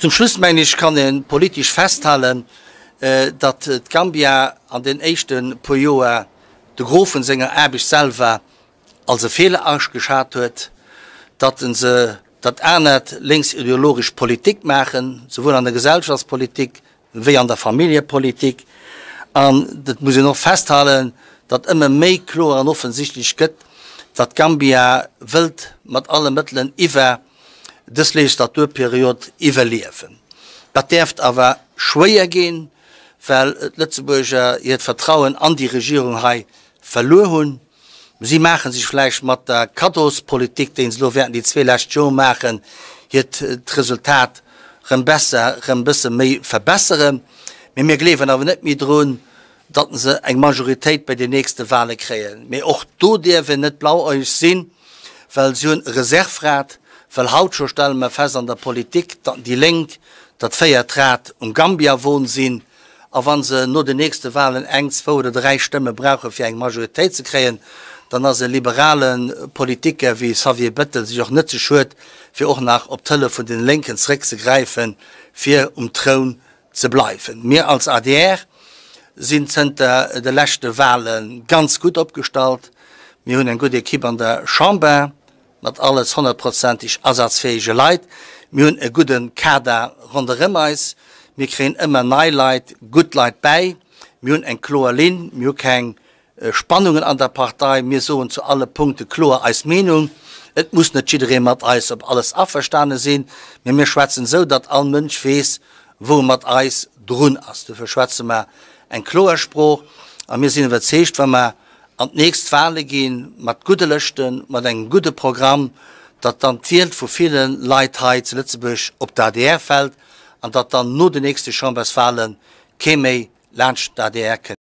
Zum Schluss, mengen ech, kann ee politesch festhalen, datt d'Gambia an den éischte puer Joer de Gros vun senger Aarbecht selwer als e Feeler ageschat huet, datt en se dat anert lénksideologesch Politik maachen, souwuel an der Gesellschaftspolitik wéi an der Familljepolitik. An et muss een och festhalen, datt ëmmer méi kloer an offensichtlech gëtt, datt Gambia wëllt mat alle Mëttelen iwwer dës Legislaturperiod iwwerliewen. Dat däerft awer schwéier ginn, well d'Lëtzebuerger hiert Vertrauen an déi Regierung hei verluer hunn. Si maache sech vläicht mat der Kaddospolitik, déi se elo wäerten déi zwee lescht Joer maachen, hiert d'Resultat rëm besser, rëm e bësse méi verbesseren. Mee mir gleewen awer net méi drun, datt se eng Majoritéit bei den nächste Wahle kréien. Mee och do dierf een net blauäugeg sinn, well si hunn e Reservrad, well haut scho stelle mer fest an der Politik, datt déi Lénk dat véiert Rad um Gambia-Won sinn. A wa se no den nächste Wahlen eng, zwou oder dräi Stëmme brauche fir eng Majoritéit ze kréien, dann ass e liberale Politiker wéi Xavier Bettel sech och net ze schued, fir och nach op d'Hëllef vun den Lénken zeréckzegräifen, fir um Troun ze bleiwen. Mir als adr sinn zënter de leschte Wahle ganz gutt opgestallt. Mir hunn eng gutt Equipe an der Chamber mat alles honnertprozenteg asazfäege Leit. Mir hunn e gudde Kader ronderëm eis. Mir kréien ëmmer nei Leit, gutt Leit bäi. Mir hunn eng kloer Linn. Mir hu keng Spannungen an der Partei, mir soen zu alle Punkte kloer eis Meenung. Et muss net jidderee mat eis op alles averstane sinn, mee mir schwätzen esou, datt all Mënsch weess, wou e mat eis drun ass. Dofir schwätze mer eng kloer Sprooch a mir sinn iwwerzeegt, wa mer an d'nächst Wahle gi mat gudde Lëschten, mat engem gudde Programm, datt dann d'Wiel vu ville Leit hei zu Lëtzebuerg op d'ADR fält an datt dann no den nächste Chamberswahle kee méi laanscht d'ADR kënnt.